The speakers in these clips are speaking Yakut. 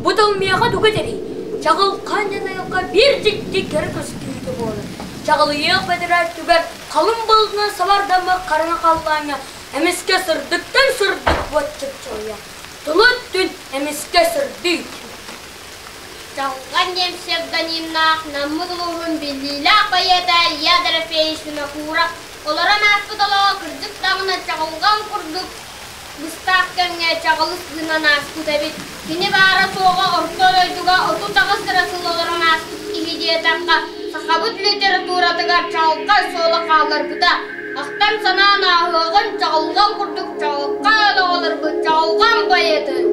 Бу тыл миэхэ тугу этэрий? Чаҕылхан диэн айылҕа биир дьикти кэрэ көстүүтэ буолар. Чаҕылыйыах бэтэрээ өттүгэр халыҥ былытынан сабардаммыт хараҥа халлааҥҥа эмискэ сырдыктан сырдык уот чыпчылыйар. Тула өттүн эмискэ сырдыы түһэр. Чаҕылхан диэн псевдонимнаах Наммыт улууһун биллиилээх поэта Илья Дорофеевич Винокуров олорон ааспыт олоҕо кырдьык даҕаны чаҕылҕан курдук быстах кэмҥэ чаҕылыс гынан ааспыт эбит. Кини баара-суоҕа орто дойдуга 38 эрэ сыл олорон ааспыт киһи диэтэххэ, сахабыт литературатыгар чаҕылхай суола хаалларбыта. Ахтан-санаан ааһыаҕын чаҕылҕан курдук чаҕылхай олоҕолорбут чаҕылҕан поэтын.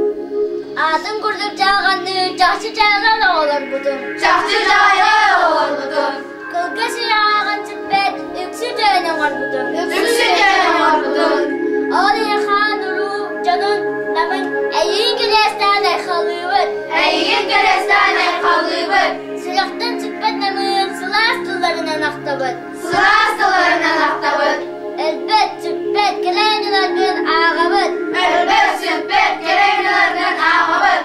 Аатын курдук чаҕылҕанныы чахчы чаҕылҕан оҕолорбутун. Чахчы чаҕылҕан оҕолорбутун. Кылгас үйэҕин сүппэт үксү дьээн оҥорбутун. Үксү дьээн оҥорбутун. Ол иһин уруу дьонун намын эйигин кэлээстээн айхалыыбыт. Эйигин кэлээстээн айхалыыбыт. Сүрэхтэн сүппэт намыын сылаас тылларынан ахтабыт. Сылаас тылларынан ахтабыт. Өлбөт, сүппэт кэлээн ыларгын ааҕабыт. Өлбөт, сүппэт кэлээн ыларгын ааҕабыт.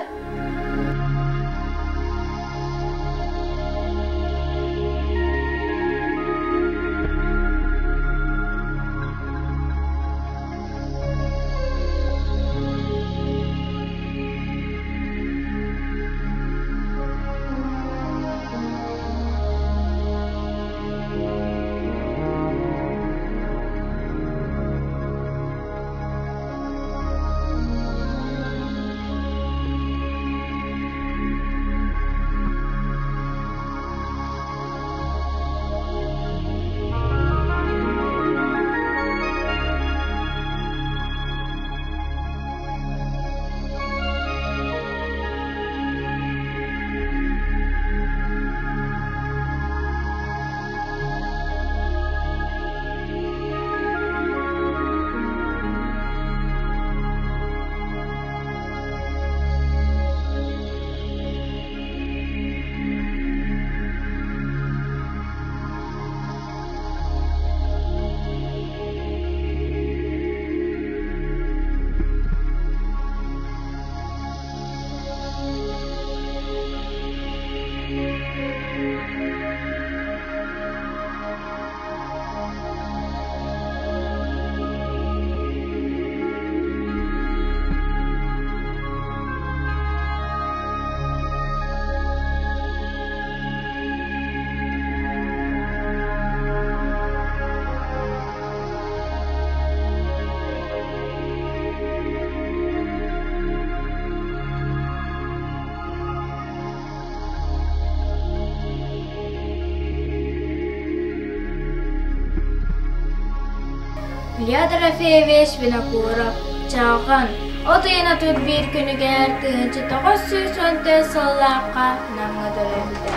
Илья Дорофеевич Винокуров, Чаҕылхан, от ыйын 31 күнүгэр 1914 сыллаахха Намҥа төрөөбүтэ.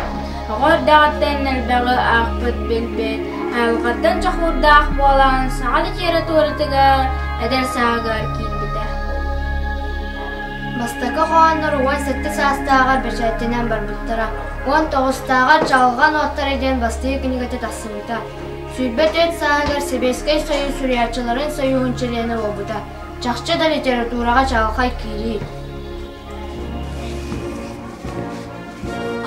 Оҕо эрдэҕиттэн элбэҕи аахпыт, билбит, айылҕаттан чохуурдаах буолан саха литературатыгар эдэр сааһыгар киирбитэ. Бастакы хоһооннор 17 саастааҕар бэчээттэнэн барбыттара. 19-тааҕар Чаҕылҕан уоттара диэн бастакы кинигэтэ тахсыбыта. 24 сааһыгар Сэбиэскэй Союз суруйааччыларын союһун чилиэнэ буолбута. Чахчы да литератураҕа чаҕылхай киирии.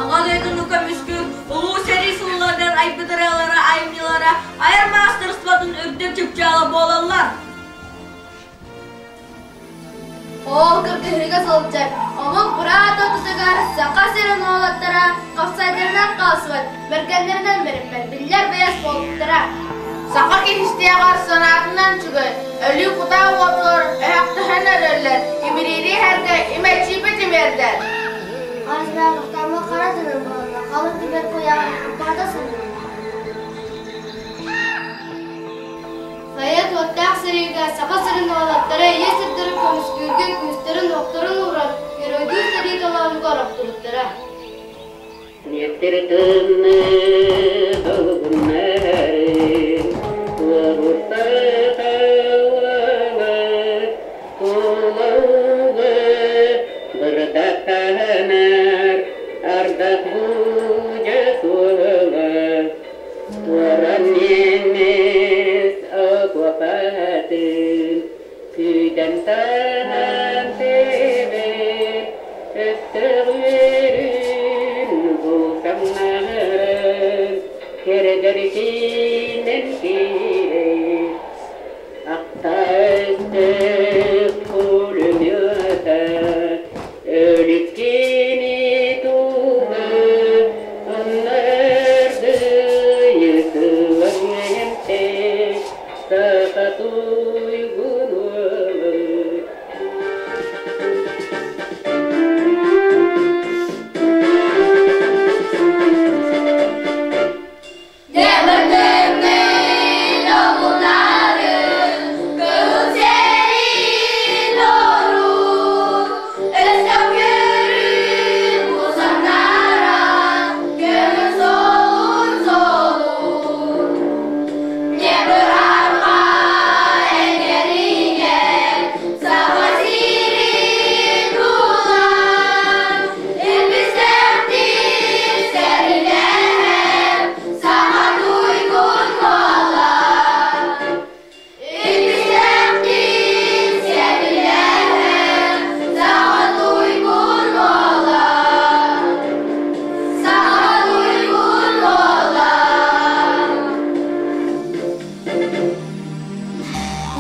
Аҕа дойдуну көмүскүүр Улуу сэрии сылларыгар айбыт ырыалара, айымньылара айар маастарыстыбатын үрдүк чыпчаала буолаллар. Ол кыргыһыыга сылдьар омук быраат ортотугар Саха сирин уолаттара хапсайдарынан хаалсыбат, бэргэннэринэн бэриммэт биллэр бэйэс буолбуттара. Саха киһистиэҕэр санаатынан чугай, өлүү кутаа уотугар өһөхтөһөн өлөллөр, имириири иһэргэ имэччийбит тимиэрдэр. Хаһынаабыттаммыт хара тыны буолла, халыҥ тимир куйаҕын бата сылдьыбыта. Сайа туоттаах сэриигэ Саха сирин уолаттара ийэ сирдэрин көмүскүүргэ күүстэрин-уохтарын ууран, геройдуу сэрии толоонугар охтубуттара. Ниэттэр тымныы долгуннары, уобуттары тулалыы бырдахтанар ардах буудьа суола Туоран немец окуопатын күүтэн таһан тэбэр өстөөх. Өрүн бултамнарын кэрдэркинэн киирэр Ахтастык пулемета өлүккини тула Аннарды йытылан эмтэ Саха туйгун уолу. Демирдемин обуларын, кыһыл сэрин орун, Өстөкөрүн узаннаран, көмүс солун солун. Небір арқа эңеригер, Саха сирин улан, Илбистэхтик сэрилэһэр, Саха туйгун буолар. Илбистэхтик сэрилэһэр, Саха туйгун буолар. Саха туйгун буолар.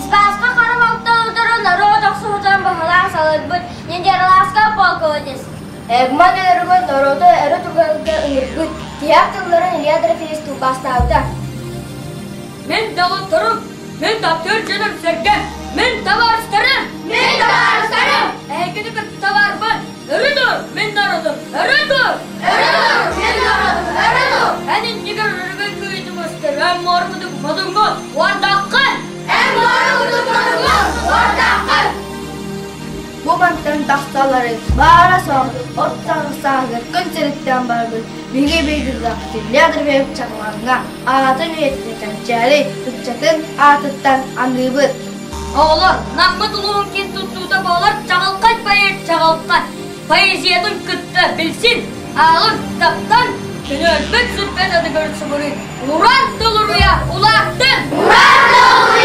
Спаска хара балта утары норуот охсуһутун баһылаан салайбыт Нидерландска полководец. Эгман өлөрүгэр норуоту өрө турарга ыҥырбыт, тиһэх тылларын Илья Дорофеевич тылбаастаабыта. Мин доҕотторум, мин таптыыр дьонум сэргэм, мин табаарыстарым! Мин табаарыстарым! Эһигини кытта табаарбын! Өрө тур, мин народум! Өрө тур! Өрө тур, мин народум! Өрө тур! Эн иннигэр өрөгөй күүтүм өстөр, эн муоргутук модуҥҥу уордаххын! Эн муоргутук модуҥҥу уордаххын! Бу мантан тахсаллары баара суох от сааһыгар күн сириттэн барбыт биһиги биирдиилээх Илья Дорофеев Чаҕылҕаҥҥа аатын үйэтитэ кэнчээри ыччатын аатыттан аныыбыт. Оҕолор, Наммыт улууһун киэн туттуута буолар чаҕылхай поэт чаҕылхай поэзиятын кытта билсин, ааҕын, таптан, көнөөлбөт сүппэт аныгыр субуруй, уран тыл уруйа улааттын! Уран тыл уруйа!